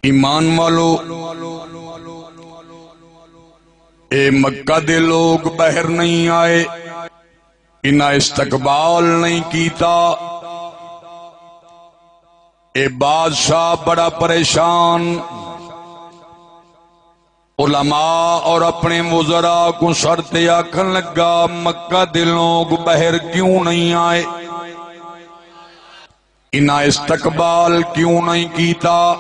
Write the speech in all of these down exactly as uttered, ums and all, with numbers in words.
ایمان والو، اے مکہ دے لوگ ٻاہر نہیں آئے، انہاں استقبال نہیں کیتا۔ اے بادشاہ بڑا پریشان، علماء اور اپنے وزراء کو سر تے آکھن لگا، مکہ دے لوگ ٻاہر کیوں نہیں آئے؟ انہاں استقبال کیوں نہیں کیتا؟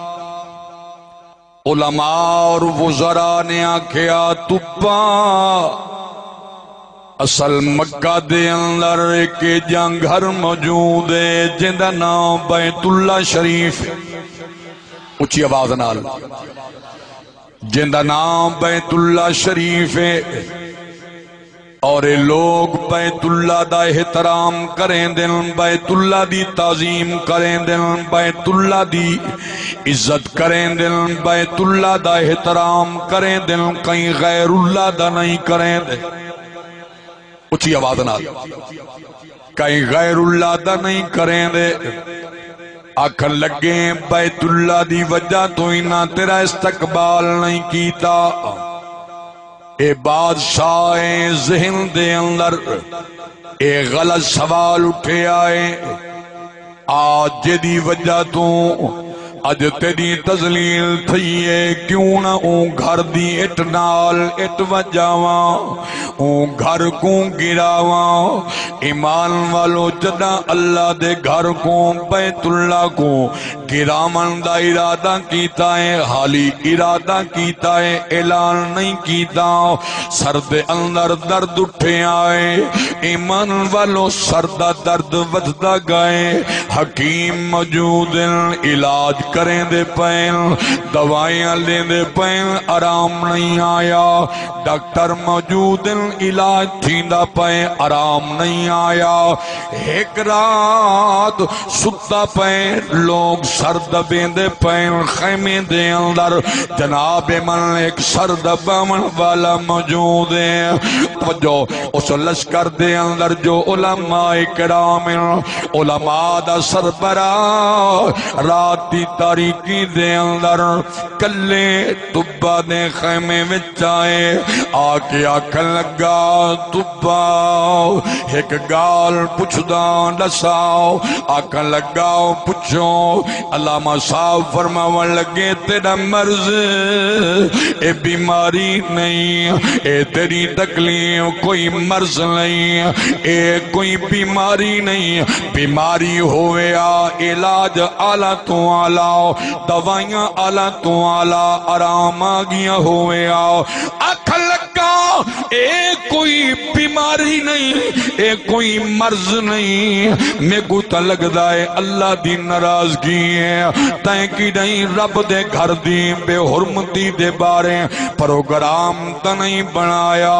علماء اور وزراء نے آکھیا، تپا، اصل مکہ دے اندر ایک جاں گھر موجود ہے جیندا نام بیت اللہ شریف ہے۔ اچھی آواز نال، جیندا نام بیت اللہ شریف ہے۔ اور اے لوگ بیت اللہ دا احترام کریندن، بیت اللہ دی تعظیم کریندن، بیت اللہ دی عزت کریندن، بیت اللہ دا احترام کریندن، کہیں غیر اللہ دا نہیں کریندے۔ اچھی آواز نال، کہیں غیر اللہ دا نہیں کریندے۔ آکھن لگے، بیت اللہ دی وجہ تو انہاں تیرا استقبال نہیں کیتا۔ اے بادشاہ اے، ذہن دے اندر اے غلط سوال اٹھے آئے، آ جیدی وجہ تو اج تیری تذلیل تھئی اے، کیوں نہ اوں گھر دی اٹ نال اٹ وجاواں، اوں گھر کوں گراواں۔ ایمان والو، جݙاں اللہ دے گھر کوں، بیت اللہ کوں گراوݨ دا ارادہ کیتا ہے، حالی ارادہ کیتا ہے، اعلان نہیں کیتا۔ سر دے اندر درد اٹھے آئے، ایمان والو، سر دا درد ودھدا ڳئے۔ حکیم موجود ہن، علاج کریندے پئن، دوائیاں لیندے پئن، آرام نہیں آیا۔ ڈاکٹر موجود ہن، علاج تھیندا پئے، آرام نہیں آیا۔ ہک رات ستا پئے، لوگ سر دبیندے پئے، خیمے دے اندر جناب من ہک سر دباوݨ والا موجود ہے۔ توجہ، اس لشکر دے اندر جو علماء کرام ہیں، علماء دا سربراہ رات دی تاریکی دے اندر کلے تبا دے خیمے وچ آئے، آ کے آکھن لگا، تبا، ہک ڳالھ پچھداں، ݙساؤ۔ آکھن لگا، پچھو۔ علامہ صاحب فرماوݨ لگے، تیݙا مرض اے بیماری نہیں، اے تیݙی تکلیف کوئی مرض نہیں، اے کوئی بیماری نہیں۔ بیماری ہووے آ، علاج اعلیٰ توں اعلیٰ، دوائیاں اعلیٰ توں اعلیٰ، آرام آ ڳیا ہووے آ۔ آکھن لگا، اے کوئی بیماری نہیں، اے کوئی مرض نہیں۔ میکوں تاں لڳدا ہے اللہ دی ناراضگی ہے۔ تیں کݙاہیں رب دے گھر دی بے حرمتی دے بارے پروگرام تاں نہیں بݨایا۔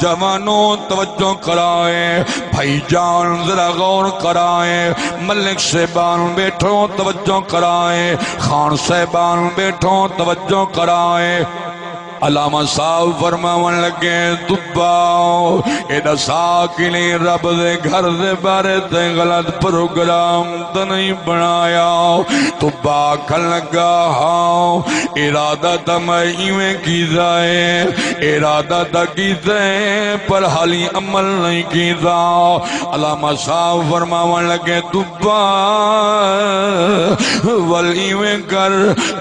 جوانو، توجہ کرائے، بھائی جان، ذرا غور کرائے، ملک صاحبان ٻیٹھو، توجہ کرائے، خان صاحبان ٻیٹھو، توجہ کرائے۔ علامہ صاحب فرماوݨ لڳے، تبا، اے ݙسا کݙاہیں رب دے گھر دے بارے تیں غلط پروگرام تاں نہیں بݨایا؟ تبا آکھن لڳا، ہاں، ارادہ تاں میں ایویں کیتا ہے، ارادہ تاں کیتا ہے، پر حالی عمل نہیں کیتا۔ علامہ صاحب فرماوݨ لڳے، تبا، ول ایویں کر،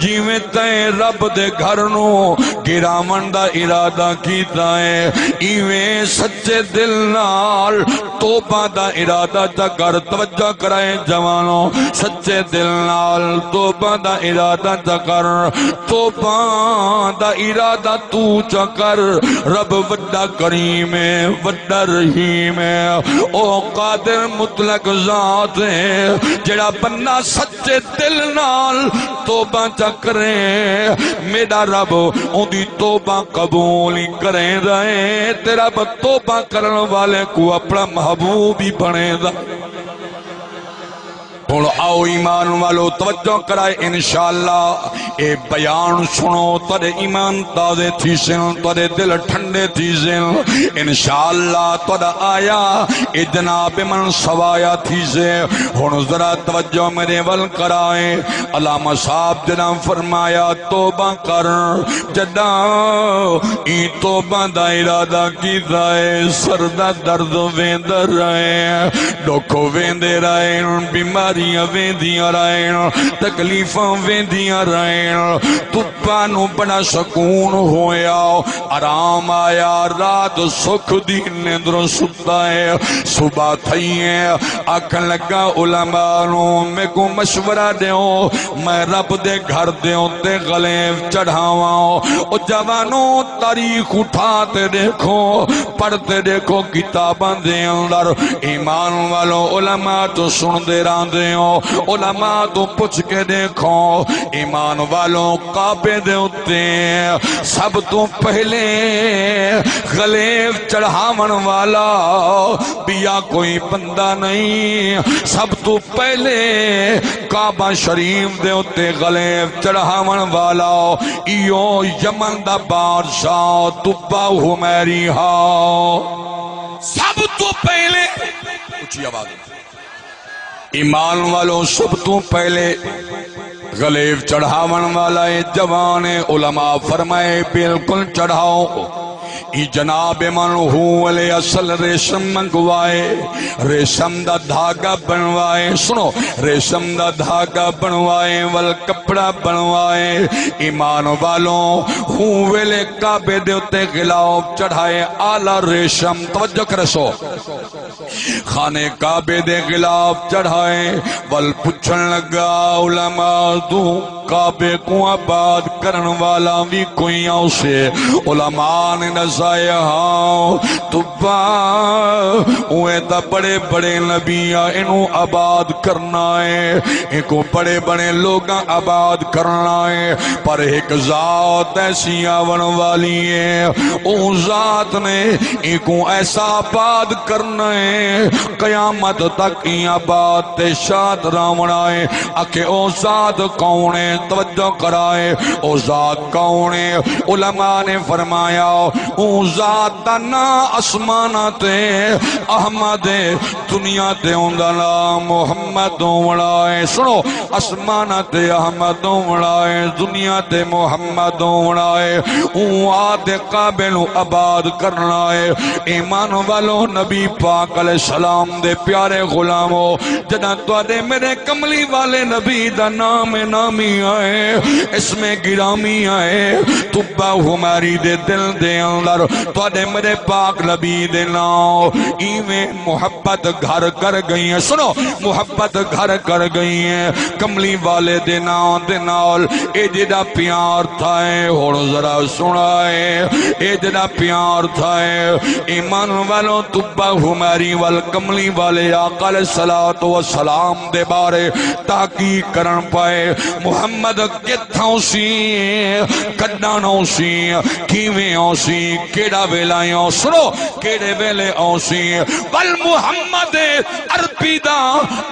جیویں تیں رب دے گھر نوں گراوݨ دا ارادہ کیتا ہے، ایویں سچے دل نال توبہ دا ارادہ چا کر۔ توجہ کرائے جوانو، سچے دل نال توبہ دا ارادہ چا کر۔ توبہ دا ارادہ توں چا کر، رب وݙا کریم ہے، وݙا رحیم ہے، او قادر مطلق ذات ہے۔ جیڑھا بندہ سچے دل نال توبہ چا کرے، میݙا رب اوندی توبہ قبول ہی کریندا ہے۔ تے رب توبہ کرݨ والے کوں اپݨا محبوب ہی بݨیندا۔ ہݨ آؤ ایمان والو، توجہ کرائے، انشاءاللہ اے بیان سݨو، تہاݙے ایمان تازے تھیسن، تہاݙے دل ٹھنڈے تھیسن۔ انشاءاللہ تہاݙا آیا اے جناب من سوایا تھیسے۔ ہݨ ذرا توجہ میݙے ول کرائے۔ علامہ صاحب جناب فرمایا، توبہ کر۔ جݙاں ایں توبہ دا ارادہ کیتا ہے، سر دا درد ویندا رہے، ݙکھ ویندے رہے، بیماریاں ویندیاں رہن، تکلیفاں ویندیاں رہن، تپاں نوں بڑا سکون ہویا، آرام آیا، رات سکھ دی نندر ستا ہے۔ صبح تھئی ہے، آکھن لگا، علماء نوں میکوں مشورہ ݙیو، میں رب دے گھر دے اتے غلیو چڑھاواں۔ او جوانو، تاریخ اٹھا تے ݙیکھو، پڑھ تے ݙیکھو، کتاباں دے اندر ایمان والو علماء توں سݨدے رہندے ہو، علماء توں پچھ کے ݙیکھو۔ ایمان والو، کعبے دے اتے سب توں پہلے غلیو چڑھاوݨ والا ٻیا کوئی بندہ نہیں، سب توں پہلے کعبہ شریف دے اتے غلیو چڑھاوݨ والا ایہو یمن دا بادشاہ تبا حمیری ہا۔ سب توں پہلے، اچھی آواز، ایمان والو، سب توں پہلے غلیو چڑھاوݨ والا اے جوان اے۔ علماء فرمائے، بالکل چڑھاؤ۔ ایں جناب من ہوں ولے اصل ریشم منگوائے، ریشم دا دھاگا بݨوائے۔ سݨو، ریشم دا دھاگا بݨوائے، ول کپڑا بݨوائے۔ ایمان والو، ہوں ویلے کعبے دے اتے غلاف چڑھائے، اعلیٰ ریشم، توجہ کرسو، خانے کعبے دے غلاف چڑھائے، ول پچھݨ لگا، علماء توں کعبے کوں آباد کرݨ والا وی کوئی آسے؟ علماء نے ݙسایا، ہاں، تبا، اوہ تاں بڑے بڑے نبی آ، اینوں آباد کرنا ہے، اینکوں بڑے بڑے لوکاں آباد کرنا ہے، پر ہک ذات ایسی آوݨ والی ہے، اوں ذات نے اینکوں ایسا آباد کرنا ہے، قیامت تک ایں آباد تے شاد رہوݨا ہے۔ آکھے، او ذات کون ہے؟ توجہ کرائے، او ذات کون ہے؟ علماء نے فرمایا، او ذات دا ناں آسماناں تے احمد ہے، دنیا تے اوندا ناں محمد ہووݨا ہے۔ سݨو، آسماناں تے احمد ہووݨا ہے، دنیا تے محمد ہووݨا ہے۔ اوں آ تے کعبے نوں آباد کرݨا ہے۔ ایمان والو، نبی پاک علیہ السلام دے پیارے غلامو، جݙاں تہاݙے میݙے کملی والے نبی دا نام نامی آئے، اسم گرامی آئے، تبا حمیری دے دل دے اندر تہاݙے میݙے پاک نبی دے ناں ایویں محبت گھر کر ڳئی ہے۔ سݨو، محبت گھر کر ڳئی ہے۔ کملی والے دے ناں دے نال اے جیڑھا پیار تھا ہے، ہݨ ذرا سݨائے، اے جیڑھا پیار تھا ہے۔ ایمان والو، تبا حمیری ول کملی والے آقا علیہ الصلوۃ والسلام دے بارے تحقیق کرݨ پئے۔ محمد کتھوں سی، کݙݨ آسی، کیویں آسی، کیڑھا ویلا آسی؟ سݨو، کیڑھے ویلے آسی؟ ول محمد عربی دا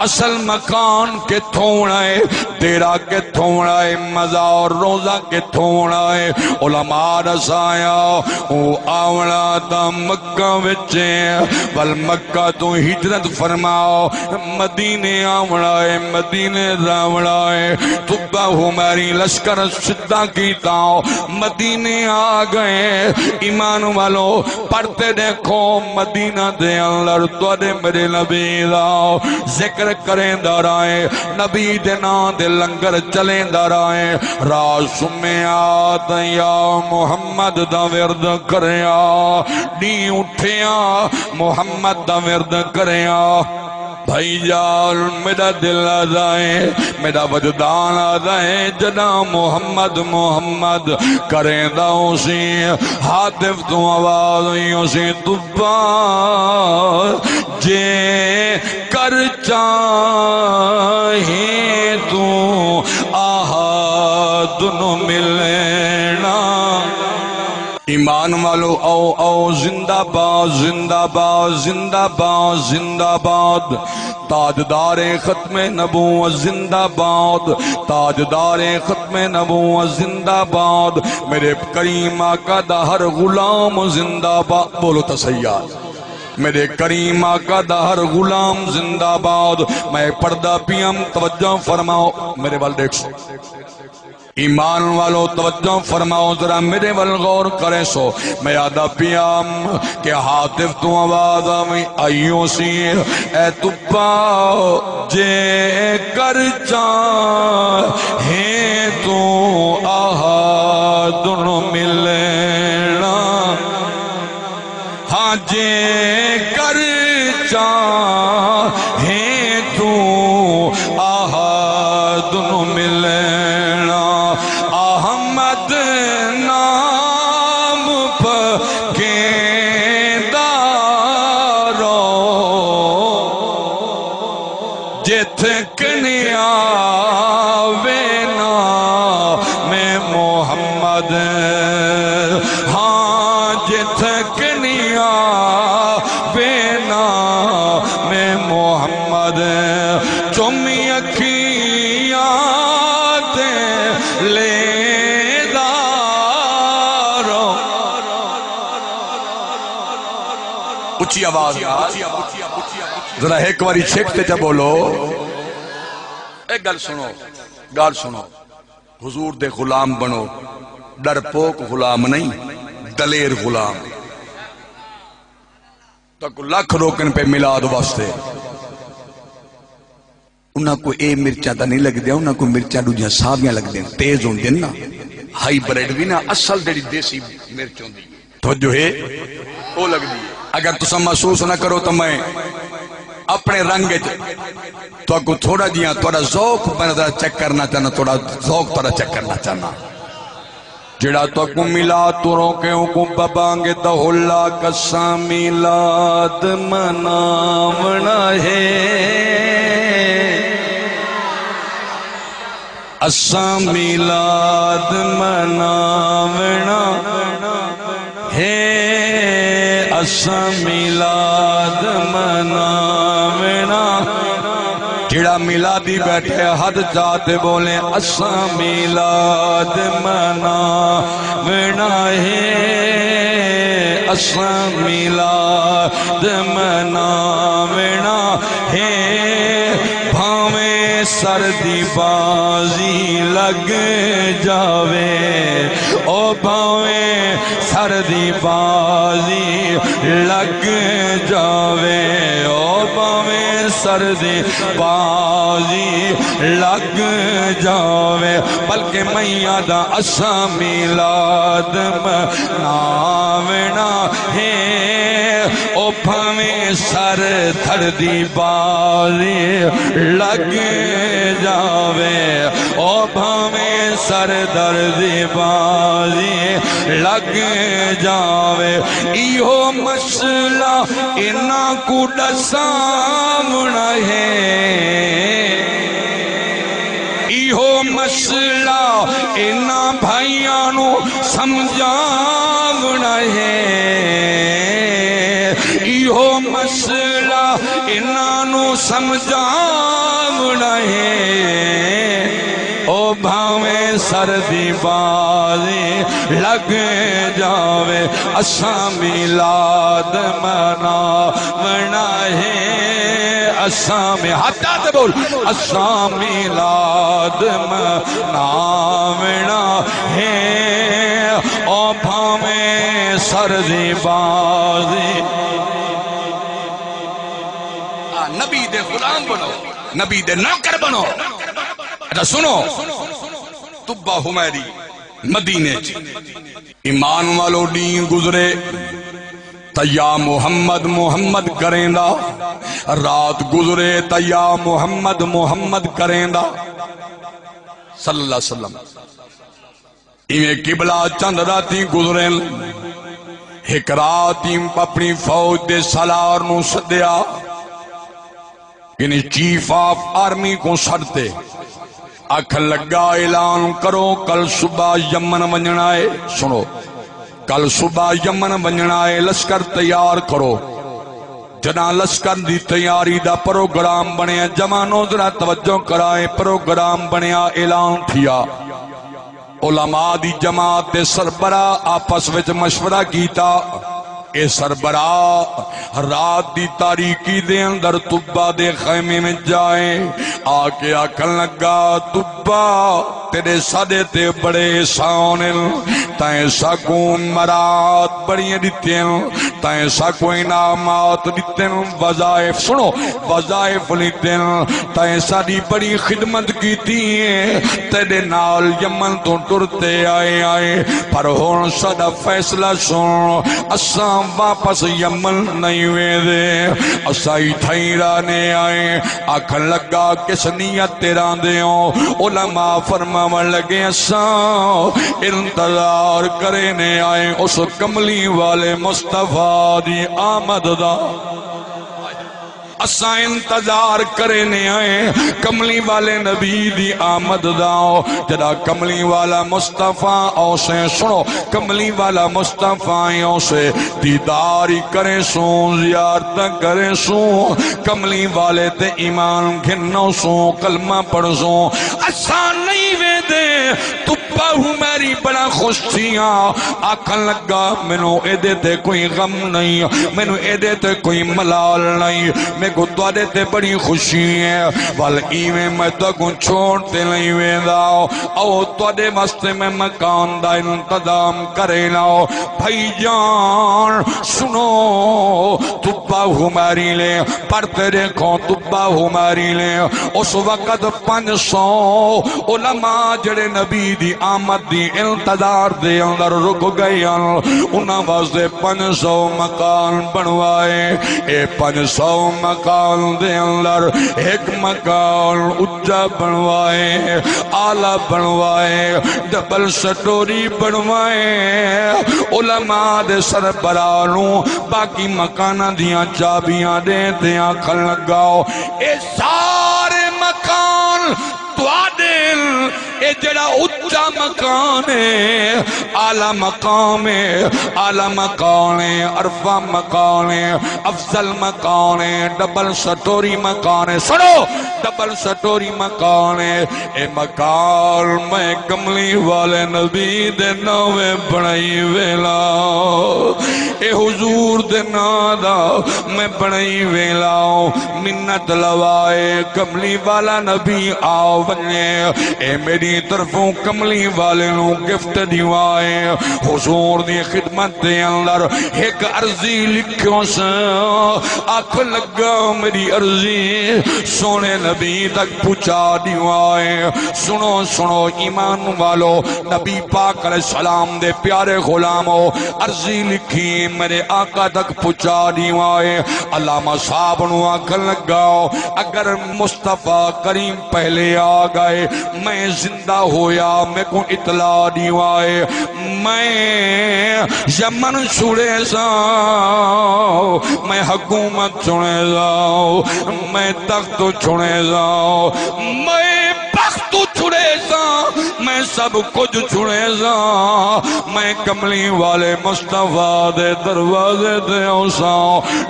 اصل مکان کتھوں ہووݨا ہے، ڈیرہ کتھوں ہووݨا ہے، مزار روضہ کتھوں ہووݨا ہے؟ علماء ݙسایا، او آوݨا تاں مکہ وچ ہے، ول مکہ توں ہجرت فرماؤ، مدینے آوݨا ہے، مدینے رہوݨا ہے۔ تبا حمیری لشکر سدھا کیتا، مدینے آ ڳئے۔ ایمان والو، پڑھ تے ݙیکھو، مدینہ دے اندر تہاݙے میݙے نبی دا ذکر کریندا رہے، نبی دے ناں دے لنگر چلیندا رہے۔ رات سمیا تاں یا محمد دا ورد کریا، ݙینہہ اٹھیا محمد دا ورد کریا۔ بھائی جان، میݙا دل آہدا ہے، میݙا وجدان آہدا ہے، جݙاں محمد محمد کریندا ہوسی، ہاتف توں آواز آئی ہوسی، تبا جے کر چاہیں توں احد نوں ملݨا۔ ایمان والو، او، او، زندہ باد، زندہ باد، زندہ باد، زندہ باد۔ تاجدار ختم نبوت زندہ باد، تاجدار ختم نبوت زندہ باد، میرے کریم آقا دا ہر غلام زندہ باد۔ بولو تاں صحیح یار، میرے کریم آقا دا ہر غلام زندہ باد۔ میں پڑھدا پیاں، توجہ فرماؤ، میرے ول ݙیکھو۔ ایمان والو، توجہ فرماؤ، ذرا میرے ول غور کریسو۔ میں آہدا پیاں کہ ہاتف توں آواز آویں، آئیوں سی، اے تپا، جے کر چاہیں توں احدن ملݨا۔ ہاں، جے کر چاہیں توں احدن ملݨا، احمد نام پکیندا رو۔ جتھ کنیا وینا میں محمد، ہاں، جتھ کنیا وینا میں محمد، چمی اکھیاں تے لیدا رو۔ اچھی آواز نال۔ ذرا ہک واری چھک تے چا بولو۔ اے گل سنو، گل سنو۔ حضور دے غلام بنو، ڈرپوک غلام نہیں، دلیر غلام۔ تاں کو لکھ روکن پئے میلاد واسطے۔ انہاں کوں اے مرچاں تاں نہیں لڳدیاں، انہاں کوں مرچاں ݙوجھیاں ساویاں لڳدیاں، تیز ہوندیاں نا، ہائی بریڈ وی نا، اصل جیڑھی دیسی مرچ ہوندی ہے، توجہ ہے، او لڳدی ہے۔ اگر تساں محسوس نہ کرو تاں میں اپݨے رنگ وچ تہاکوں تھوڑا جیہاں تہاݙا ذوق میں ذرا چیک کرنا چاہنا، تہاݙا ذوق تہاݙا چیک کرنا چاہنا۔ جیڑھا تہاکوں ملا تروں کے اونکوں ببانگ دہلا کساں میلاد مناوݨا ہے۔ اساں میلاد مناوݨا ہے، اساں میلاد مناوݨا۔ جیڑھا میلادی بیٹھے ہتھ چا تے بولے، اساں میلاد مناوݨا ہے، اساں میلاد مناوݨا ہے۔ بھاویں سر دی بازی لڳ جاوے، او بھاویں سر دی بازی لڳ جاوے، او بھاویں سر دی بازی لڳ جاوے، بلکہ میں آہدا اساں میلاد مناوݨا ہے۔ او بھاویں سر دھر دی بازی لڳ جاوے، او بھاویں سر دھر دی بازی لڳ جاوے، ایہو مسئلہ انہاں کوں ݙساوݨا ہے۔ ایہو مسئلہ انہاں بھائیاں نوں سمجھاوݨا ہے۔ ایہو مسئلہ انہاں نوں سمجھاوݨا ہے۔ او بھاویں سر دی بازی لڳ جاوے، اساں میلاد مناوݨا ہے، اساں می-، ہتھ چا تے بول، اساں میلاد مناوݨا ہے، او بھاویں سر دی بازی۔ آ، نبی دے غلام بنو، نبی دے نوکر بنو۔ اچھا سنو، طبہ حمیری مدینے چ ایمان والو، ݙینہہ گزرے تاں یا محمد محمد کریندا، رات گزرے تاں یا محمد محمد کریندا، صلی اللہ علیہ وسلم۔ ایویں قبلہ چند راتیں گزرن۔ ہک رات ایں اپݨی فوج دے سالار نوں سݙیا، یعنی چیف آف آرمی کوں سݙ تے آکھݨ لڳا، اعلان کرو، کل صبح یمن ونڄݨا ہے۔ سݨو، کل صبح یمن ونڄݨا ہے، لشکر تیار کرو۔ جݙاں لشکر دی تیاری دا پروگرام بݨیا، جوانو ذرا توجہ کرائیں، پروگرام بݨیا، اعلان تھیا۔ علماء دی جماعت دے سربراہ آپس وچ مشورہ کیتا۔ اے سربراہ رات دی تاریکی دے اندر طبا دے خیمے وچ جائے، آ کے آکھن لگا، طبا، تیݙے ساݙے تے بڑے احسان ہن، تیں ساکوں مراعات بڑیاں ݙتیاں، تیں ساکوں انعامات ݙتن، وظائف، سݨو، وظائف ݙتن، تیں ساݙی بڑی خدمت کیتی ہے، تیݙے نال یمن توں ٹر تے آئے آئے، پر ہݨ ساݙا فیصلہ سݨ، اساں واپس یمن نہیں ویندے، اساں اتھائیں رہنے آئے۔ آکھن لگا، کس نیت تے راندے ہو؟ علماء فرماون لگے، اساں انتظار کرینے آئے اس کملی والے مصطفیٰ دی آمد دا۔ اساں انتظار کرینے آئے کملی والے نبی دی آمد دا۔ جݙاں کملی والا مصطفیٰ اوسے، سݨو، کملی والا مصطفیٰ اوسے، دیدار ہی کریسوں، زیارتاں کریسوں، کملی والے تے ایمان گھنوسوں، کلمہ پڑھسوں۔ اساں نہیں ویندے۔ طبا حمیری بڑا خوش تھیا، آکھن لگا، مینوں ایݙے تے کوئی غم نہیں، مینوں ایݙے تے کوئی ملال نہیں، میکوں تہاݙے تے بڑی خوشی ہے، ول ایویں میں تہاکوں چھوڑ تے نہیں ویندا۔ او تہاݙے واسطے میں مکان دا انتظام کرینا۔ بھائی جان سݨو، طبا حمیری لے، پڑھ تے ݙیکھو، طبا حمیری لے، اس وقت پنج سو علماء جڑے نبی دی آمد دی انتظار دے اندر رک گئے ہن، انہاں واسطے پنج سو مکان بݨوائے۔ اے پنج سو مکان دے اندر ہک مکان اچا بݨوائے، اعلیٰ بݨوائے، ڈبل سٹوری بݨوائے۔ علماء دے سربراہ نوں باقی مکاناں دیاں چابیاں ݙے تے آکھن لگا، اے سارے مکان تہاݙے ہن۔ اے جڑا اچا مکان ہے، اعلیٰ مقام ہے، اعلیٰ مکان ہے، ارفع مکان ہے، افضل مکان ہے، ڈبل سٹوری مکان ہے۔ سݨو، ڈبل سٹوری مکان ہے۔ اے مکان میں کملی والے نبی دے ناویں بݨائی ویلا، اے حضور دے ناں دا میں بݨائی ویلا۔ منت لوائے کملی والا نبی آ ونڄے، اے میݙی طرفوں کملی والے نوں گفٹ ݙیوائے۔ حضور دی خدمت دے اندر ہک عرضی لکھیوس، آکھ لگا، میݙی عرضی سوہݨے نبی تک پہنچا ݙیوائے۔ سݨو، سݨو ایمان والو، نبی پاک علیہ السلام دے پیارے غلامو، عرضی لکھی میݙے آقا تک پہنچا ݙیوائے۔ علامہ صاحب نوں آکھن لگا، اگر مصطفیٰ کریم پہلے آ ڳئے، میں زندہ ہویا، میکوں اطلاع ݙیوائے۔ میں یمن چھڑیساں، میں حکومت چھڑیساں، میں تخت چھڑیساں، میں بخت چھڑیساں، میں سب کجھ چھڑیساں۔ میں کملی والے مصطفیٰ دے دروازے تے آؤساں،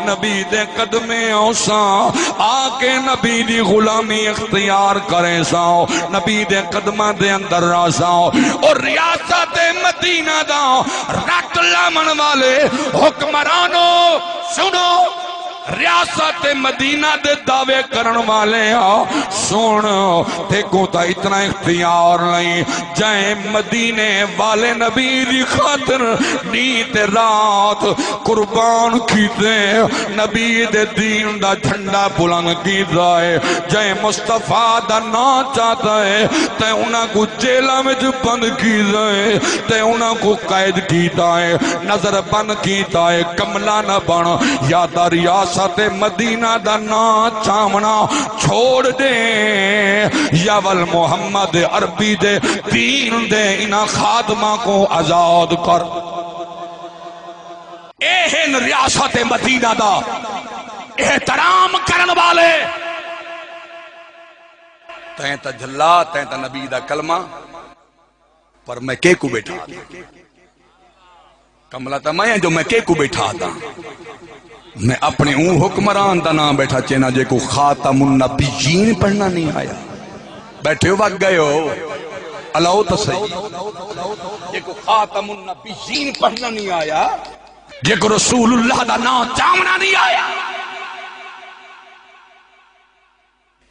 نبی دے قدمے آؤساں، آ کے نبی دی غلامی اختیار کریساں، نبی دے قدماں دے اندر رہساں۔ او ریاست مدینہ دا رٹ لاوݨ والے حکمرانو، سݨو، ریاست مدینہ دے دعوے کرݨ والے آ، سݨ، تیکوں تاں اتنا اختیار نہیں، جئیں مدینے والے نبی دی خاطر ݙینہہ تے رات قربان کیتے، نبی دے دین دا جھنڈا بلند کیتا ہے۔ جئیں مصطفیٰ دا ناں چاتا ہے، تیں انہاں کوں جیلاں وچ بند کیتا ہے، تیں انہاں کوں قید کیتا ہے، نظر بند کیتا ہے۔ کملا نہ بݨ، یا تاں ریاست مدینہ دا ناں چاوݨا چھوڑ ݙے، یا ول محمد عربی دے دین دے انہاں خادماں کوں آزاد کر۔ اے ہن ریاست مدینہ دا احترام کرݨ والے۔ تیں تاں جھلا، تیں تاں نبی دا کلمہ، پر میں کیکوں ٻیٹھا آہداں؟ کملا تاں میں ہاں جو میں کیکوں ٻیٹھا آہداں؟ میں اپݨے اوں حکمران دا ناں ٻیٹھا چینا جیکوں خاتم النبیین پڑھݨا نئیں آیا۔ ٻیٹھے ہو، وڳ ڳئے ہو؟ الاؤ تاں صحیح۔ جیکوں خاتم النبیین پڑھݨا نئیں آیا، جیکوں رسول اللہ دا ناں چاوݨا نئیں آیا۔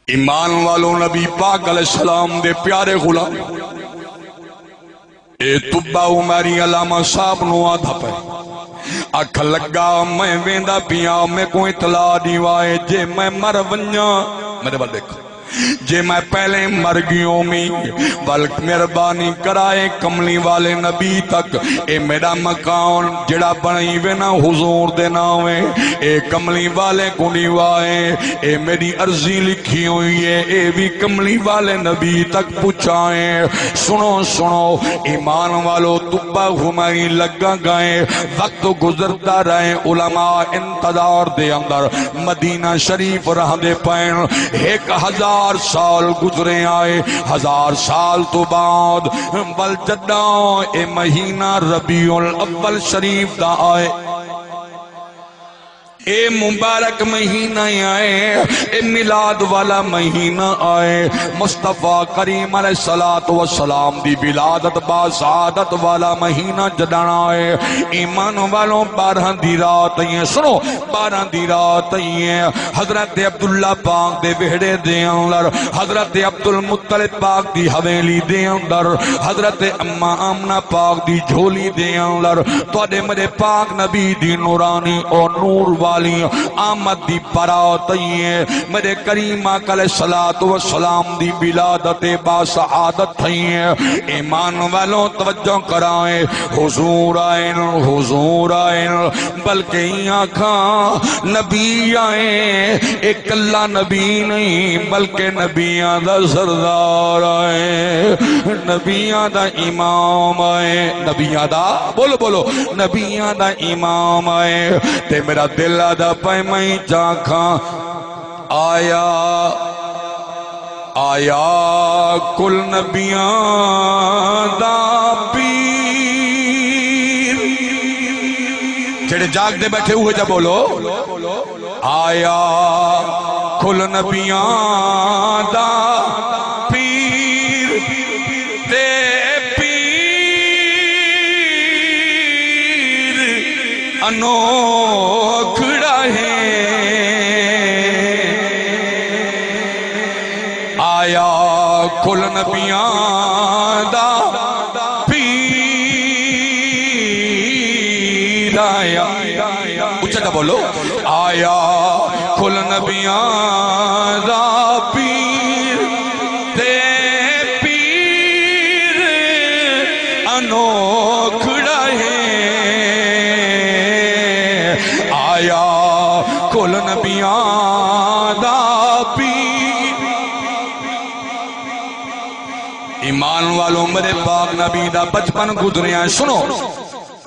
ایمان والو، نبی پاک علیہ السلام دے پیارے غلام، اے طبہ عمری علامہ صاحب نوں آدھا پئے، آکھݨ لڳا، میں ویندا پیاں، میکوں اطلاع ݙیوائے، جے میں مر ونڄاں، میݙے ول ݙیکھ، جے میں پہلے مر ڳیوں می، ول مہربانی کرائے کملی والے نبی تک، اے میݙا مکان جیڑھا بݨائی وینا حضور دے ناویں، اے کملی والے کوں ݙیوائے، اے میݙی عرضی لکھی ہوئی ہے، اے وی کملی والے نبی تک پہنچائیں۔ سݨو، سݨو، ایمان والو، طبہ عمری لڳا ڳئے، وقت گزردا رہے، علماء انتظار دے اندر مدینہ شریف رہندے پئن۔ ہک ہزار سال گزرے آئے، ہزار سال توں بعد ول جݙاں اے مہینہ ربیع الاول شریف دا آئے، اے مبارک مہینہ آئے، اے میلاد والا مہینہ آئے، مصطفیٰ کریم علیہ الصلوۃ والسلام دی ولادت با سعادت والا مہینہ جݙاں آئے۔ ایمان والو، ٻارہاں دی رات آئے، سݨو، ٻارہاں دی رات آئے، حضرت عبداللہ پاک دے ویڑھے دے اندر، حضرت عبدالمطلب پاک دی حویلی دے اندر، حضرت اماں آمنہ پاک دی جھولی دے اندر، تہاݙے میݙے پاک نبی دی نورانی او نور والی آمد دی برات آئے، میݙے کریم آقا علیہ الصلوۃ والسلام دی ولادت با سعادت آئے۔ ایمان والو، توجہ کرائیں، حضور آئے، حضور آئے، بلکہ ایں آکھاں نبی آئے، اے کلھا نبی نئیں، بلکہ نبیاں دا سردار آئے، نبیاں دا امام آئے، نبیاں دا، بولو، بولو، نبیاں دا امام آئے۔ تے میݙا دل آہدا پئے میں چا آکھاں، آیا، آیا کل نبیاں دا پیر۔ جیڑھے جاڳدے ٻیٹھے اوہے جا بولو۔ آیا کل نبیاں دا پیر، تے پیر انوکھڑا ہے۔ آیا کل نبیاں دا پیر آیا۔ اچا تے بولو، آیا کل نبیاں دا پیر، تے پیر انوکھڑا ہے۔ آیا کل نبیاں دا پیر۔ ایمان والو، میݙے پاک نبی دا بچپن گزریا۔ سݨو،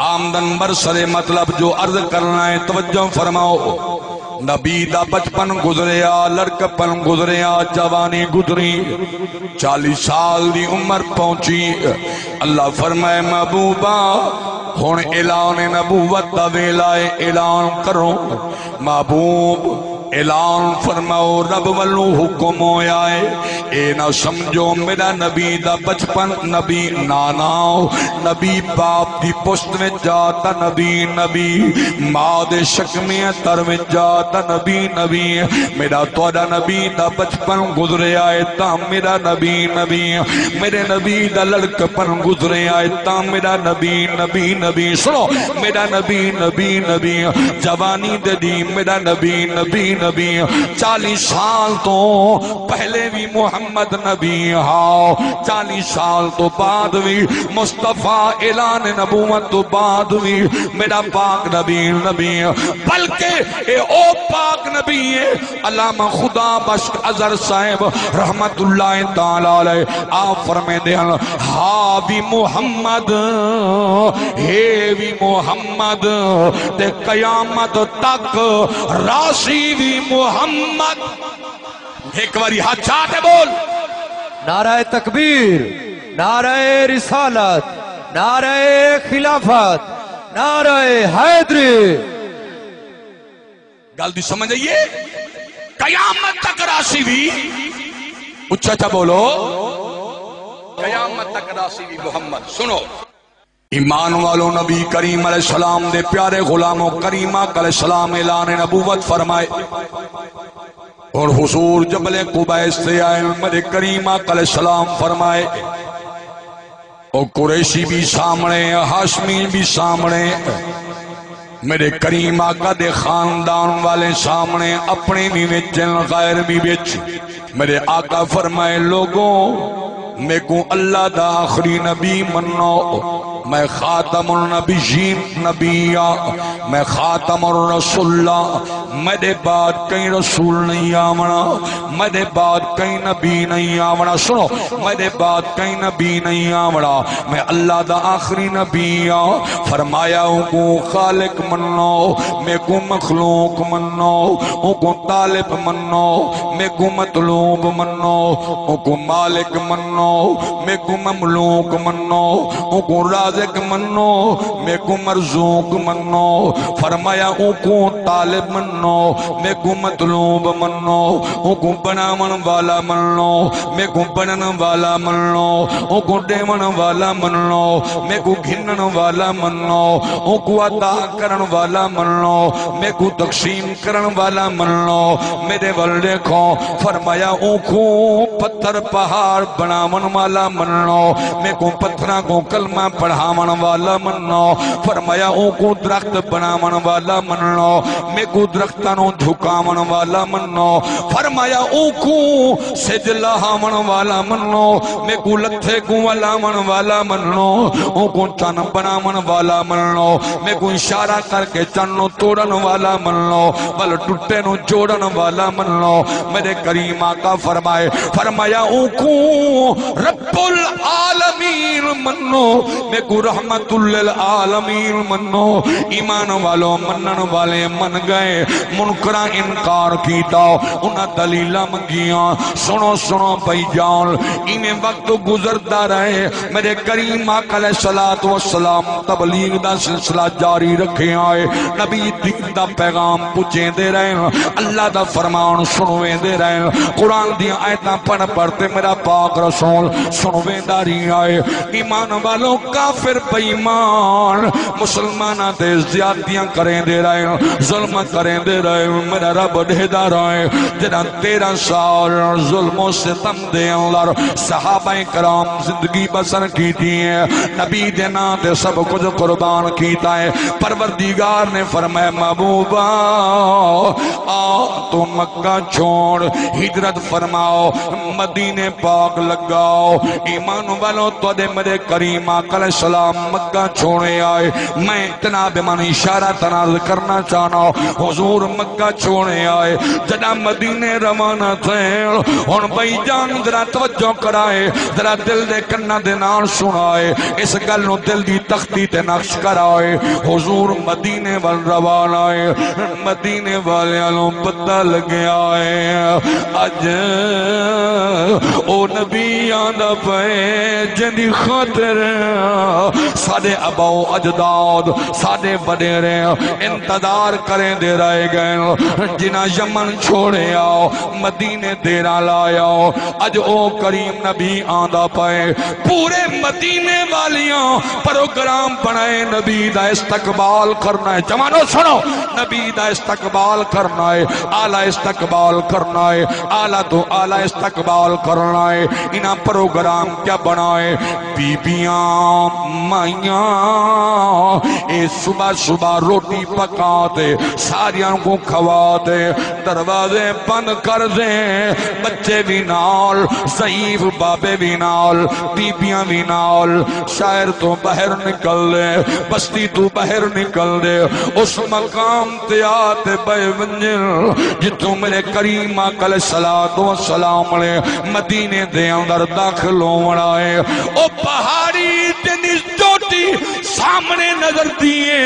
آمدن برسر، مطلب جو عرض کرݨا ہے، توجہ فرماؤ۔ نبی دا بچپن گزریا، لڑکپن گزریا، جوانی گزری، چالیہہ سال دی عمر پہنچی۔ اللہ فرمائے، محبوبا، ہݨ اعلان نبوت دا ویلا ہے، اعلان کرو۔ محبوب، اعلان فرماؤ، رب ولوں حکم ہویا ہے۔ اے نہ سمجھو میݙا نبی دا بچپن، نبی نانا، نبی باپ دی پشت وچ جا تاں نبی نبی، ماں دے شکمیں تر وچ جا تاں نبی نبی۔ میݙا تہاݙا نبی دا بچپن گزریا ہے تاں میݙا نبی نبی، میݙے نبی دا لڑکپن گزریا ہے تاں میݙا نبی نبی نبی۔ سݨو، میݙا نبی نبی نبی، جوانی دے ݙینہہ میݙا نبی نبی نبی، چالیہہ سال توں پہلے وی محمد نبی ہا، چالیہہ سال توں بعد وی، مصطفیٰ اعلان نبوت توں بعد وی میݙا پاک نبی نبی۔ بلکہ اے او پاک نبی ہے۔ علامہ خدا بخش اظہر صاحب رحمت اللہ تعالیٰ علیہ آپ فرمیندے ہن، ہا وی محمد، ہے وی محمد، تے قیامت تک راسی وی محمد۔ ہک واری ہتھ چا تے بول۔ نعرہ تکبیر، نعرہ رسالت، نعرہ خلافت، نعرہ حیدری۔ گل دی سمجھ آئیے؟ قیامت تک راسی وی، اچا اچا بولو، قیامت تک راسی وی محمد۔ سنو، ایمان والو، نبی کریم علیہ السلام دے پیارے غلاموں، کریم آقا علیہ السلام اعلان نبوت فرمائے۔ اور حضور جبل قبیس تے آئے، میرے کریم آقا علیہ السلام فرمائے، او قریشی بھی سامنے، ہاشمی بھی سامنے، میرے کریم آقا دے خاندان والے سامنے، اپنے بھی وچ، غیر بھی وچ۔ میرے آقا فرمائے، لوگوں، میکوں اللہ دا آخری نبی منو، میں خاتم النبیین نبی ہاں، میں خاتم الرسول ہاں، میرے بعد کہیں رسول نہیں آونا، میرے بعد کہیں نبی نہیں آونا۔ سنو، میرے بعد کہیں نبی نہیں آونا، میں اللہ دا آخری نبی ہاں۔ فرمایا، اوکوں خالق منو، میکوں مخلوق منو، اوکوں طالب منو، میکوں مطلوب منو، اوکوں مالک منو، میکوں مملوک منو، اوکوں رازق منو، میکوں مرزوق منو۔ فرمایا، اوکوں طالب منو، میکوں مطلوب منو، اوکوں بݨاوݨ والا منو، میکوں بݨݨ والا منو، اوکوں ݙیوݨ والا منو، میکوں گھنݨ والا منو، اوکوں عطا کرݨ والا منو، میکوں تقسیم کرݨ والا منو۔ میرے ول ݙیکھو، فرمایا، اوکوں پتھر پہاڑ بݨاوݨ والا منو، میکوں پتھراں کوں کلمہ پڑھاوݨ والا منو۔ فرمایا، اوکوں درخت بݨاوݨ والا منو، میکوں درختاں نوں جھکاوݨ والا منو۔ فرمایا، اوکوں سجھ لہاوݨ والا منو، میکوں لتھے کوں ولاوݨ والا منو، اوکوں چن بݨاوݨ والا منو، میکوں اشارہ کر کے چن نوں توڑن والا منو، ول ٹٹے نوں جوڑن والا منو۔ میرے کریم آقا فرمائے، فرمایا، اوکوں رب العالمین منو، میکوں رحمت للعالمین منو۔ ایمان والو، منن والے من گئے، منکراں انکار کیتا، انہاں دلیلاں منگیاں۔ سنو، سنو بھائی جان، ایویں وقت گزردا رہے، میرے کریم آقا علیہ الصلوۃ والسلام تبلیغ دا سلسلہ جاری رکھے آئے، نبی دین دا پیغام پہنچیندے رہے، اللہ دا فرمان سنویندے رہے، قرآن دیاں آیتاں پڑھ پڑھ تے میرا پاک رسول سنویندا رہیا ہے۔ ایمان والو، کافر بے ایمان مسلماناں تے زیادتیاں کریندے رہے، ظلم کریندے رہے، میرا رب ݙیہدا رہے۔ جݙاں تیرہ سال ظلم و ستم دے اندر صحابہ کرام زندگی بسر کیتی ہے، نبی دے ناں تے سب کجھ قربان کیتا ہے۔ پروردگار نے فرمایا، محبوبا، آ تو مکہ چھوڑ، ہجرت فرماؤ، مدینے پاک لڳاؤ۔ ایمان والو، تہاݙے میرے کریم آقا علیہ السلام مکہ چھوڑے آئے۔ میں جناب من اشارہ تاں عرض کرنا چاہنا، حضور مکہ چھوڑے آئے، جݙاں مدینے روانہ تھئے۔ ہݨ بھائی جان، ذرا توجہ کرائے، ذرا دل دے کناں دے نال سݨائے، اس ڳل نوں دل دی تختی تے نقش کرائے۔ حضور مدینے ول روانہ ہے، مدینے والیاں نوں پتہ لڳیا ہے، اڄ او نبی آندا پئے جیندی خاطر ساݙے آباء و اجداد، ساݙے وݙیرے انتظار کریندے رہ ڳئے، جنہاں یمن چھوڑے آؤ، مدینے دیرا لایا، اڄ او کریم نبی آندا پئے۔ پورے مدینے والیاں پروگرام بݨائے، نبی دا استقبال کرنا ہے۔ جوانو سنو، نبی دا استقبال کرنا ہے، اعلیٰ استقبال کرنا ہے، اعلیٰ تو اعلیٰ استقبال کرنا ہے۔ انہاں پروگرام کیا بݨائے؟ بیبیاں، مائیاں، اے صبح صبح روٹی پکا تے ساریاں کوں کھوا تے دروازے بند کر دے، بچے وی نال، ضعیف بابے وی نال، بیبیاں وی نال۔ شہر توں باہر نکل دے، بستی توں باہر نکل دے، اس مقام تے آ تے بئے ونڄن جتھوں میرے کریم آقا علیہ الصلوۃ والسلام نے مدینے دے اندر داخل ہووݨا ہے۔ او پہاڑی جیندی چوٹی سامݨے نظر تھیے،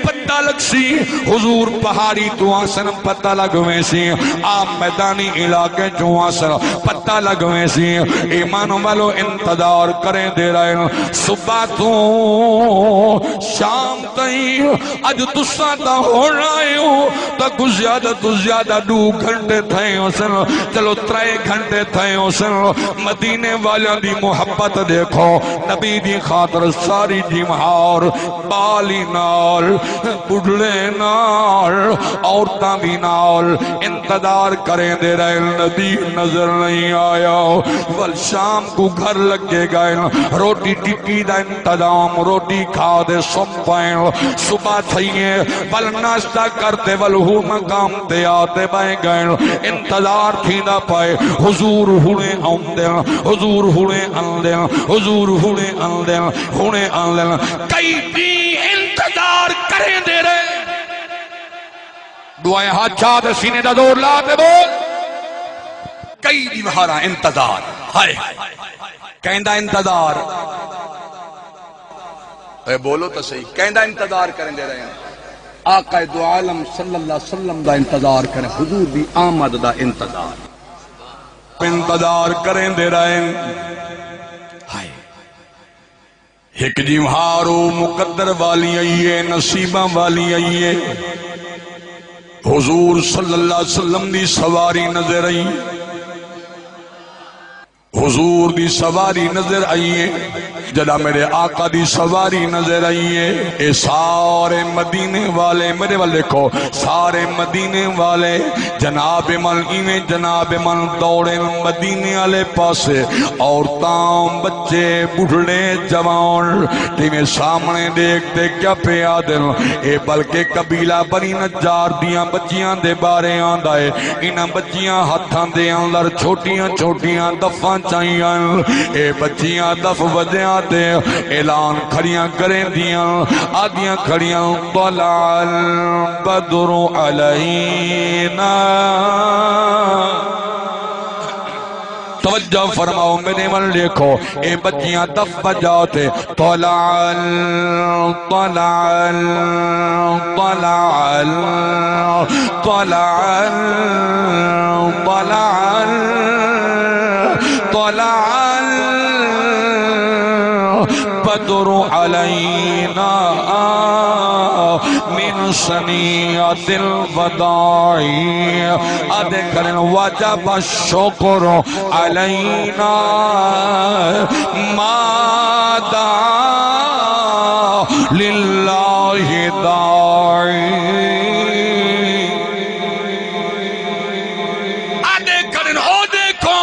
پتہ لڳسی۔ حضور پہاڑی توں آسن، پتہ لڳ ویسی۔ آپ میدانی علاقے چوں آسن، پتہ لڳ ویسی۔ ایمان والو، انتظار کریندے رہن صبح توں شام تئیں۔ اڄ تساں تاں ہݨ آئے ہو، تاں کجھ زیادہ توں زیادہ ݙو گھنٹے تھئے ہوسن، چلو ترے گھنٹے تھئے ہوسن۔ مدینے والیاں دی محبت ݙیکھو، نبی دی خاطر ساری جیوہار، ٻالی نال، ٻڈھڑے نال، عورتاں وی نال انتظار کریندے رہے، نبی نظر نہیں آیا۔ ول شام کوں گھر لڳے ڳئے، روٹی ٹکی دا انتظام، روٹی کھا تے سم پئے۔ صبح تھئیے، ول ناشتہ کر تے ول ہو مقام تے آ تے ٻہہ ڳئے۔ انتظار تھیندا پئے، حضور ہݨے آندن، حضور ہݨے آندن، حضور ہݨے آندن، ہݨے آندن۔ کئی ݙینہہ انتظار کریندے رہے۔ ݙوہیں ہتھ چا تے سینے دا زور لا تے ٻول۔ کئی ݙینہاں دا انتظار۔ ہائے، کیندا انتظار؟ اے ٻولو تاں صحیح، کیندا انتظار کریندے رہے ہیں؟ آقا دو عالم صلی اللہ علیہ وسلم دا انتظار کریں، حضور دی آمد دا انتظار۔ انتظار کریندے رہے ہیں۔ ہائے۔ ہک جیوہار او مقدر والی آئی ہے، نصیباں والی آئی ہے۔ حضور صلی اللہ علیہ وسلم دی سواری نظر آئی، حضور دی سواری نظر آئی ہے۔ جݙاں میݙے آقا دی سواری نظر آئی ہے، اے سارے مدینے والے، میݙے ول ݙیکھو، سارے مدینے والے جناب من ایویں جناب من دوڑن مدینے آلے پاسے، عورتاں، بچے، ٻڈھڑے، جوان، تیویں سامݨے ݙیکھ تے کیا پئے آہدن، اے بلکہ قبیلہ بنی نجار دیاں ٻچیاں دے بارے آندا ہے۔ انہاں ٻچیاں ہتھاں دے اندر چھوٹیاں چھوٹیاں دفاں چائیاں ہن۔ اے ٻچیاں دف وڄیاں تے اعلان کھڑیاں کریندیاں، آہدیاں کھڑیاں، طلع البدر علینا۔ توجہ فرماؤ، میݙے ول ݙیکھو، اے ٻچیاں دف وڄا تے، طلع ال-، طلع ال-، طلع ال-، طلع ال-، طلع ال-، طلع البدر علینا من ثنیۃ الوداع۔ آہدے کھڑن، وجب الشکر علینا ما دعا للہ داعی۔ آہدے کھڑن، او ݙیکھو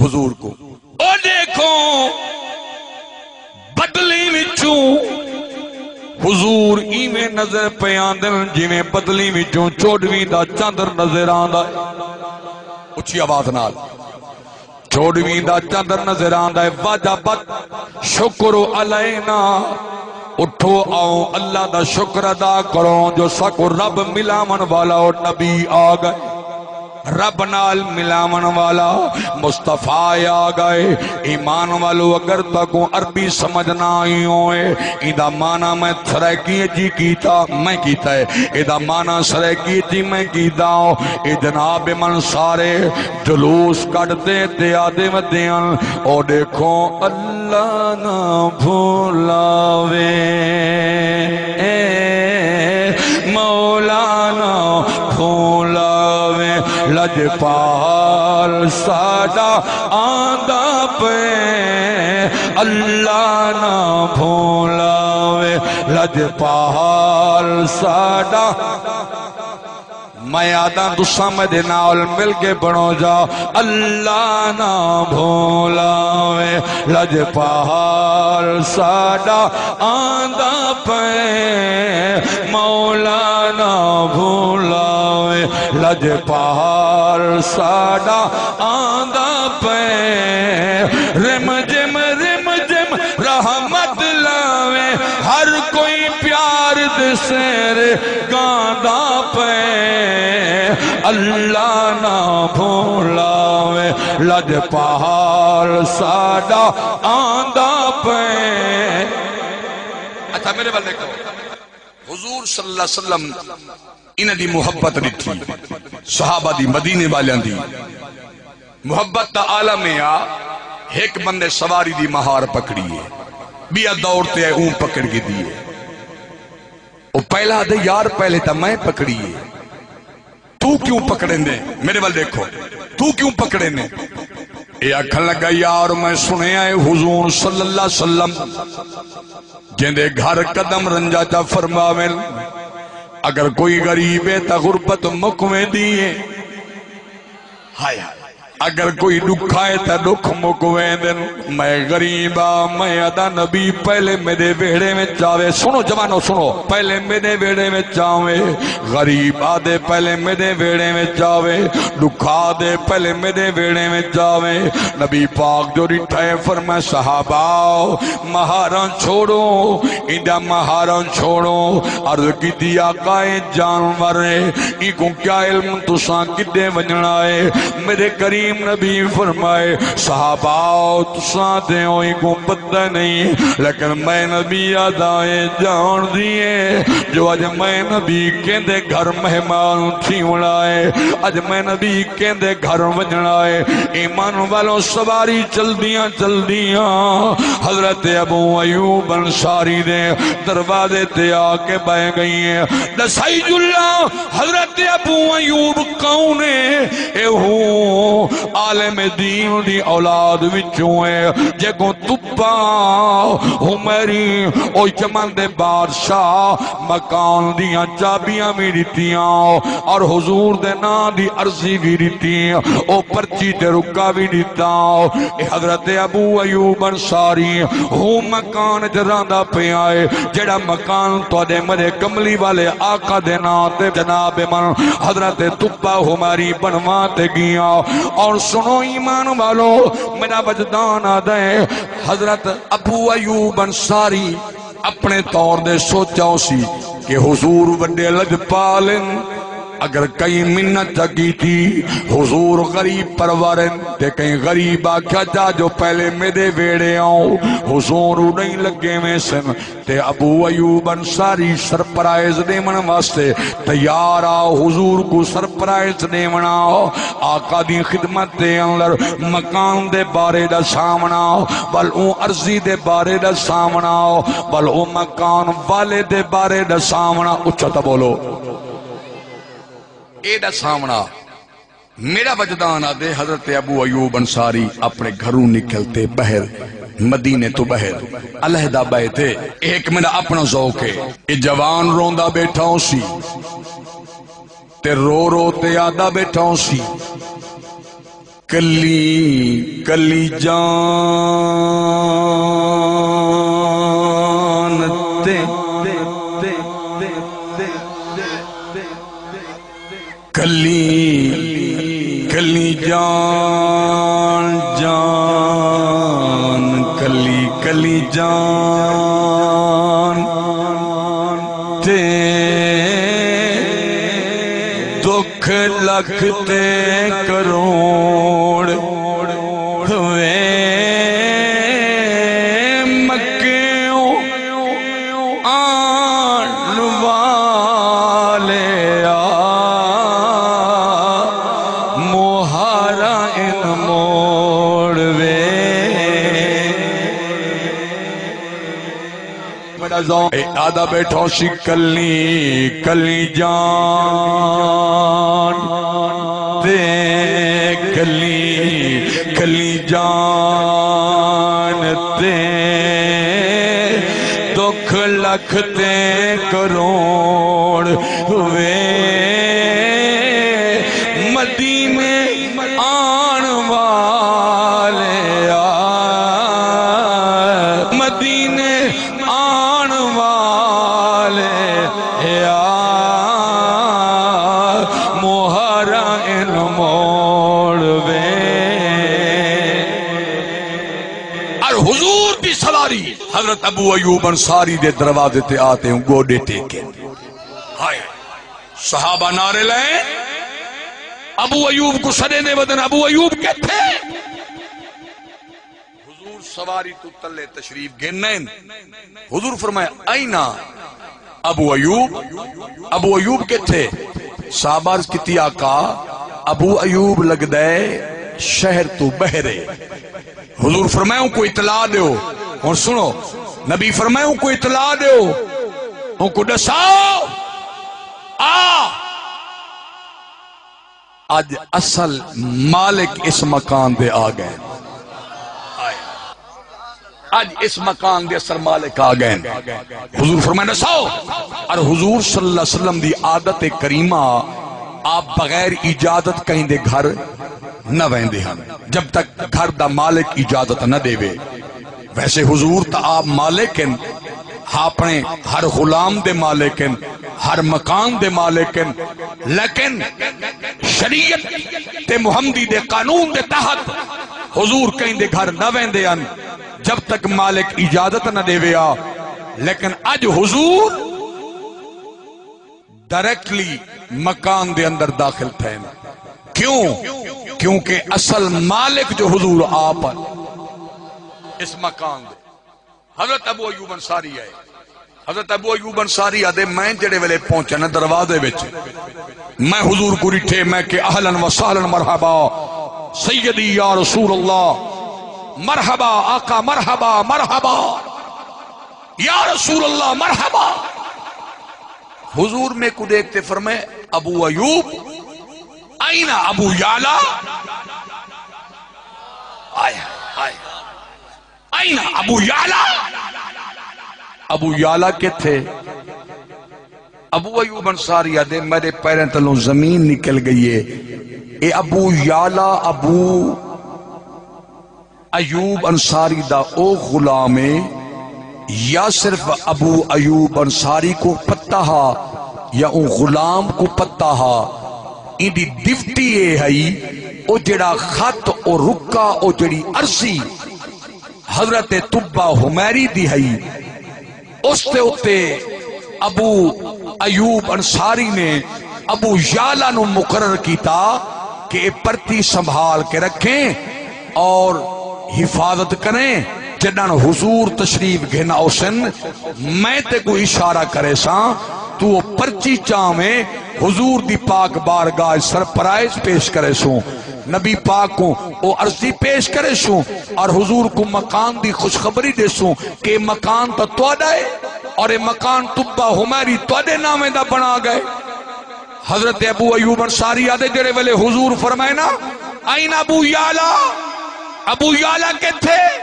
حضور کوں، او ݙیکھو بدلی وچوں حضور ایویں نظر پئے آندن جیویں بدلی وچوں چوݙویں دا چندر نظر آندا ہے۔ اچھی آواز نال، چوݙویں دا چندر نظر آندا ہے۔ وجب الشکر علینا۔ اٹھو، آؤ، اللہ دا شکر ادا کرو جو ساکوں رب ملاوݨ والا او نبی آ ڳئے۔ رب نال ملاوݨ والا مصطفیٰ آ ڳئے۔ ایمان والو، اگر تہاکوں عربی سمجھ نہ آئی ہوئے، ایندا معنی میں سرائیکی اچ ہی کیتا، میں کیتا ہے۔ ایندا معنی سرائیکی اچ ہی میں کیتا ہوں۔ اے جناب من سارے جلوس کڈھدے تے آہدے ودے ہن، او ݙیکھو اللہ نہ بھلاوے، اے مولا نہ بھلاوے، لجپال ساݙا آندا پئے، اللہ نہ بھلاوے، لجپال ساݙا۔ میں آہداں تساں میݙے نال مل کے پڑھو جا، اللہ نہ بھولاوے، لجپال ساݙا آندا پئے، مولا نہ بھولاوے، لجپال ساݙا آندا پئے۔ رم جم رم جم رحمت لاوے، ہر کوئی پیار دے سیر گاندا پئے۔ اللہ نہ بھولاوے، لجپال ساݙا آندا پئے۔ تھا، میرے ول ݙیکھو۔ حضور صلی اللہ علیہ وسلم انہاں دی محبت ݙٹھی، صحابہ دی، مدینے والیاں دی۔ محبت دا عالم اے آ، ہک بندے سواری دی مہار پکڑی ہے، ٻیا دوڑ تے آئے، اوں پکڑ گھدی ہے۔ او پہلا آہدے، یار، پہلے تاں میں پکڑی ہے، توں کیوں پکڑیندے؟ میرے ول ݙیکھو، توں کیوں پکڑیندے؟ اے آکھݨ لڳا، یار، میں سݨیا ہے حضور صلی اللہ علیہ وسلم جیندے گھر قدم رنجا چا فرماون، اگر کوئی غریب ہے تاں غربت مک ویندی ہے۔ ہائے ہائے۔ اگر کوئی ݙکھا ہے تاں ݙکھ مک ویندن۔ میں غریب آ، میں آہدا نبی پہلے میݙے ویڑھے وچ آوے۔ سݨو جوانو، سݨو، پہلے میݙے ویڑھے وچ آوے۔ غریب آہدے پہلے میݙے ویڑھے وچ آوے، ݙکھا آہدے پہلے میݙے ویڑھے وچ آوے۔ نبی پاک جو ݙٹھا ہے، فرمایا، صحابہ، مہاراں چھوڑو، ایندا مہاراں چھوڑو۔ عرض کیتی، آقا، اے جانور ہے، اینکوں کیا علم تساں کݙے ونڄݨا ہے؟ میرے کریم نبی فرمائے، صحابہ، تساں تے اینکوں پتہ نہیں، لیکن میں نبی آہدا اے ڄاݨدی اے جو اڄ میں نبی کیندے گھر مہمان تھیوݨا اے، اڄ میں نبی کیندے گھر ونڄݨا اے۔ ایمان والو، سواری چلدیاں چلدیاں حضرت ابو ایوب انصاری دے دروازے تے آ کے ٻہہ ڳئی ہے۔ ݙسائی جلاں، حضرت ابو ایوب کون ہے؟ اے ہوں عالم دین دی اولاد وچوں ہے، جیکوں تپا حمیری، او یمن دے بادشاہ، مکان دیاں چابیاں وی ݙتیاں اور حضور دے ناں دی عرضی وی ݙتی، او پرچی تے رکا وی ݙتا۔ اے حضرت ابو ایوب انصاری ہوں مکان وچ رہندا پیا ہے، جیڑھا مکان تہاݙے میرے کملی والے آقا دے ناں تے جناب من حضرت تپا حمیری بݨوا تے ڳیا۔ اور سݨو ایمان والو، میݙا وجدان آہدا ہے، حضرت ابو ایوب انصاری اپݨے طور دے سوچا ہوسی کہ حضور وݙے لجپال ہن، اگر کہیں منت چا کیتی، حضور غریب پرور ہن، تے کہیں غریب آکھیا، جا جو پہلے میݙے ویڑھے آؤ، حضور اݙاہیں لڳے ویسن۔ تے ابو ایوب انصاری سرپرائز ݙیوݨ واسطے تیار آ، حضور کوں سرپرائز ݙیوݨ آ۔ آقا دی خدمت دے اندر مکان دے بارے ݙساوݨا، ول اوں عرضی دے بارے ݙساوݨا، ول اوں مکان والے دے بارے ݙساوݨا۔ اچا تاں بولو، اے ݙساوݨا۔ میݙا وجدان آہدے، حضرت ابو ایوب انصاری اپݨے گھروں نکل تے ٻاہر، مدینے توں ٻاہر علیحدہ ٻہے تے، اے ہک میݙا اپݨا ذوق ہے۔ اے جوان روندا ٻیٹھا ہوسی تے رو رو تے آہدا ٻیٹھا ہوسی، کلی کلی جان تے، کلی کلی جان، جان، کلی کلی جان تے دکھ لکھ تے کروڑ ہوئے، مکیوں آن والے آ، مہارا ان موڑ وے۔ میݙا ذوق اے آہدا ٻیٹھا ہوسی، کلی کلی جان تے، کلی کلی جان تے، دکھ لکھ تے کروڑ ہوئے، مدینے آن والے آ، مدینے آن والے آ، مہارا ان موڑ وے۔ اور حضور دی سواری حضرت ابو ایوب انصاری دے دروازے تے آ تے گوݙے ٹیکے۔ ہائے، صحابہ نعرے لائے، ابو ایوب کوں سݙیندے ودن، ابو ایوب کتھے؟ حضور سواری توں تلے تشریف گھن آئن۔ حضور فرمایا، "اين ابو ايوب؟ ابو ايوب کتھے؟" صحابہ عرض کیتی، "آقا، ابو ايوب لڳدا ہے شہر توں ٻاہر ہے۔" حضور فرمایا، "اونکوں اطلاع ݙیو۔" ہݨ سݨو، نبی فرمایا، "اونکوں اطلاع ݙیو، اونکوں ݙساؤ، آ اڄ اصل مالک اس مکان دے آ ڳئے۔" اڄ اس مکان دے اصل مالک آ ڳئے۔ حضور فرمایا، "ݙساؤ۔" اور حضور صلی اللہ علیہ وسلم دی عادت کریمہ، آپ بغیر اجازت کہیں دے گھر نہ ویندے ہن، جب تک گھر دا مالک اجازت نہ ݙیوے۔ ویسے حضور تاں آپ مالک ہن، اپݨے ہر غلام دے مالک ہن، ہر مکان دے مالک ہن، لیکن شریعت تے محمدی دے قانون دے تحت حضور کہیں دے گھر نہ ویندے ہن جب تک مالک اجازت نہ ݙیوے آ۔ لیکن اڄ حضور ڈائریکٹلی مکان دے اندر داخل تھئن۔ کیوں؟ کیونکہ اصل مالک جو حضور آپ ہن اس مکان دے۔ حضرت ابو ایوب انصاری آئے۔ حضرت ابو ایوب انصاری آہدے، میں جڑے ویلے پہنچا نا دروازے وچ، میں حضور کوں ݙٹھے، میں کہ، "اہلاً و سہلاً، مرحبا سیدی یا رسول اللہ، مرحبا آقا، مرحبا، مرحبا یا رسول اللہ، مرحبا۔" حضور میکوں ݙیکھ تے فرمائے، "ابو ایوب، اين ابو يعلى؟" آئے، آئے۔ "اين ابو يعلى؟" ابو یعلا کتھے؟ ابو ایوب انصاری آہدے، "میݙے پیراں تلوں زمین نکل ڳئی ہے۔" اے ابو یعلا ابو ایوب انصاری دا او غلام ہے یا صرف ابو ایوب انصاری کوں پتہ ہا یا اوں غلام کوں پتہ ہا؟ ایندی ڈیوٹی اے ہئی، او جڑا خط، او رکا، او جڑی عرضی حضرت طبہ حمیری دی ہئی، اس دے اتے ابو ایوب انصاری نے ابو یعلا نو مقرر کیتا کہ اے پرچی سنبھال کے رکھیں اور حفاظت کریں۔ جݙݨ حضور تشریف گھن آؤسن، میں تیکوں اشارہ کریساں، توں او پرچی چاویں، حضور دی پاک بارگاہ سرپرائز پیش کریسوں۔ نبی پاک کوں او عرضی پیش کریسوں اور حضور کوں مکان دی خوشخبری ݙیسوں کہ مکان تاں تہاݙا ہے اور اے مکان طبہ حمیری تہاݙے ناویں دا بݨا ڳئے۔ حضرت ابو ایوب انصاری آہدے، جڑے ویلے حضور فرمائے نا، "اين ابو يعلى؟" ابو یعلا کتھے؟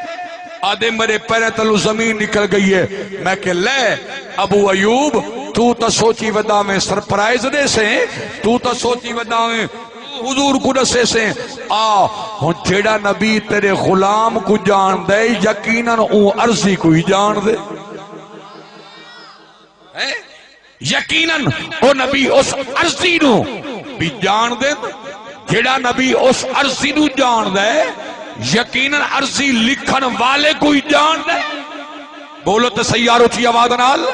آہدے، "میݙے پیراں تلوں زمین نکل ڳئی ہے۔" میں کہ، "لے ابو ایوب، توں تاں سوچی وداویں سرپرائز ݙیسیں، توں تاں سوچی وداویں حضور کوں ݙسیسیں۔ آ ہݨ جیڑھا نبی تیݙے غلام کوں ڄاݨدے، یقیناً اوں عرضی کوں ہی ڄاݨدے۔" ہیں؟ یقیناً او نبی اس عرضی نو بھی ڄاݨدن۔ جیڑھا نبی اس عرضی نو ڄاݨدے، یقیناً عرضی لکھݨ والے کوں ہی ڄاݨدے۔ بولو تے صحیح یار، اچھی آواز نال۔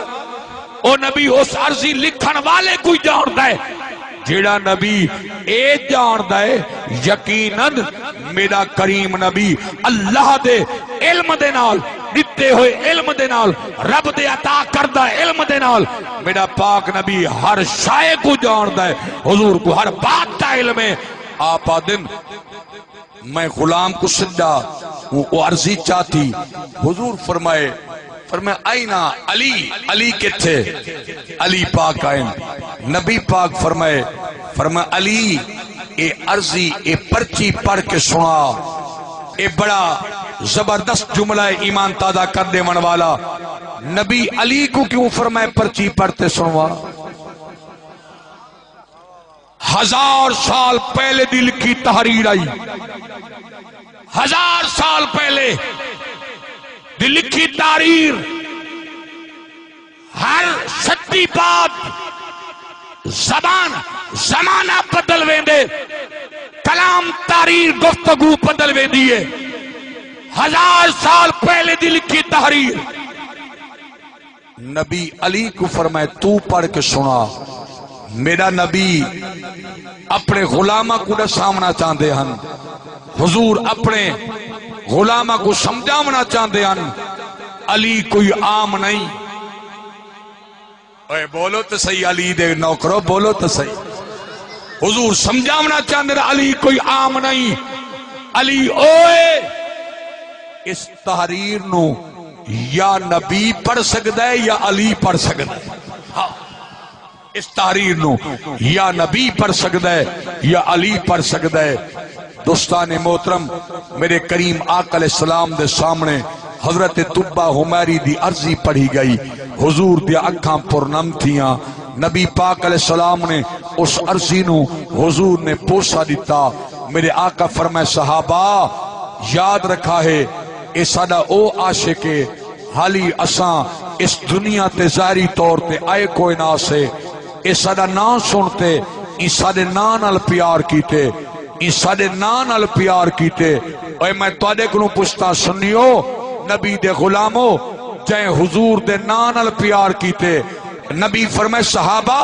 او نبی اس عرضی لکھݨ والے کوں ہی ڄاݨدے۔ جیڑھا نبی اے ڄاݨدا ہے، یقیناً میݙا کریم نبی اللہ دے علم دے نال، ݙتے ہوئے علم دے نال، رب دے عطا کردہ علم دے نال، میݙا پاک نبی ہر شے کوں ڄاݨدا ہے۔ حضور کوں ہر بات دا علم ہے۔ آپ آہدن، میں غلام کوں سݙا، او، او عرضی چاتی۔ حضور فرمائے، فرمایا، "اين علي؟" علی کتھے؟ علی پاک آئن۔ نبی پاک فرمائے، فرمایا، "علی، اے عرضی، اے پرچی پڑھ کے سݨا۔" اے بڑا زبردست جملہ ہے، ایمان تازہ کر ݙیوݨ والا۔ نبی علی کوں کیوں فرمائے پرچی پڑھ تے سݨوا؟ ہزار سال پہلے دی لکھی تحریر آئی، ہزار سال پہلے دی لکھی تحریر۔ ہر صدی بعد زبان، زمانہ بدل ویندے، کلام، تحریر، گفتگو بدل ویندی ہے۔ ہزار سال پہلے دی لکھی تحریر۔ نبی علی کوں فرمائے، "توں پڑھ کے سݨا۔" میݙا نبی اپݨے غلاماں کوں ݙساوݨا چاہندے ہن۔ حضور اپݨے غلاماں کوں سمجھاوݨا چاہندے ہن، علی کوئی عام نہیں۔ اے بولو تے صحیح، علی دے نوکرو، بولو تے صحیح۔ حضور سمجھاوݨا چاہندے ہن، علی کوئی عام نہیں، علی اوئے۔ اس تحریر نو یا نبی پڑھ سکدا ہے یا علی پڑھ سکدا ہے۔ ہاں، اس تحریر نو یا نبی پڑھ سکدا ہے یا علی پڑھ سکدا ہے۔ دوستان محترم، میرے کریم آقا علیہ السلام دے سامنے حضرت طبہ حمیری دی عرضی پڑھی گئی۔ حضور دیاں اکھاں پرنم تھیاں۔ نبی پاک علیہ السلام نے اس عرضی نو، حضور نے بوسہ ݙتا۔ میرے آقا فرمائے، صحابہ، یاد رکھا ہے، اے ساݙا او عاشق ہے، حالی اساں اس دنیا تے ظاہری طور تے آئے کوئے نہ سے۔ اے ساݙا ناں سݨ تے ایں ساݙے ناں نال پیار کیتے، ایں ساݙے ناں نال پیار کیتے۔ اے میں تہاݙے کنوں پچھداں، سنیو، نبی دے غلامو، جئیں حضور دے ناں نال پیار کیتے، نبی فرمائے، صحابہ،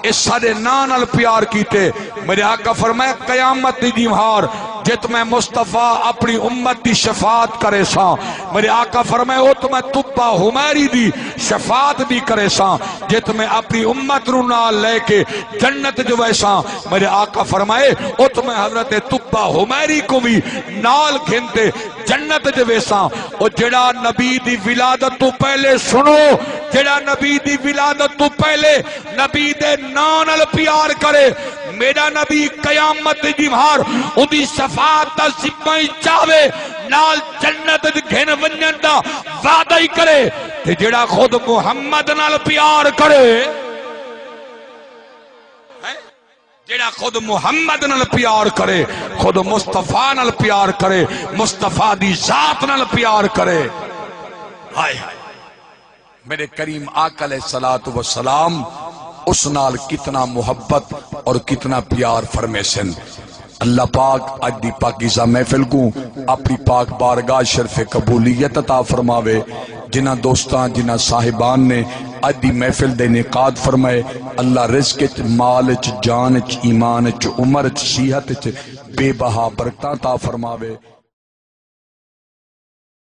اے ساݙے ناں نال پیار کیتے۔ میرے آقا فرمائے، قیامت دی ݙینہوار جت میں مصطفیٰ اپݨی امت دی شفاعت کریساں، میرے آقا فرمائے، ات میں طبہ حمیری دی شفاعت بھی کریساں، جت میں اپݨی امت نو نال لے کے جنت جو ویساں۔ میرے آقا فرمائے، ات میں حضرت طبہ حمیری کو بھی نال گھن تے جنت جو ویساں۔ او جڑا نبی دی ولادت تو پہلے، سنو، جڑا نبی دی ولادت تو پہلے نبی دے ناں نال پیار کرے، میݙا نبی قیامت دی ݙینہوار اوندی شفاعت دا ذمہ ہی چاہوے، نال جنت وچ گھن ونڄݨ دا وعدہ ہی کرے۔ تے جڑا خود محمد نال پیار کرے، ہیں؟ جڑا خود محمد نال پیار کرے، خود مصطفیٰ نال پیار کرے، مصطفیٰ دی ذات نال پیار کرے۔ ہائے ہائے، میرے کریم آقا علیہ الصلوۃ والسلام اس نال کتنا محبت اور کتنا پیار فرمیسن۔ اللہ پاک اڄ دی پاکیزہ محفل کوں اپݨی پاک بارگاہ شرف قبولیت عطا فرماوے۔ جنہاں دوستاں، جنہاں صاحبان نے اڄ دی محفل دے انعقاد فرمائے، اللہ رزق اچ، مال اچ، جان اچ، ایمان اچ، عمر اچ، صحت اچ بے بہا برکتاں عطا فرماوے۔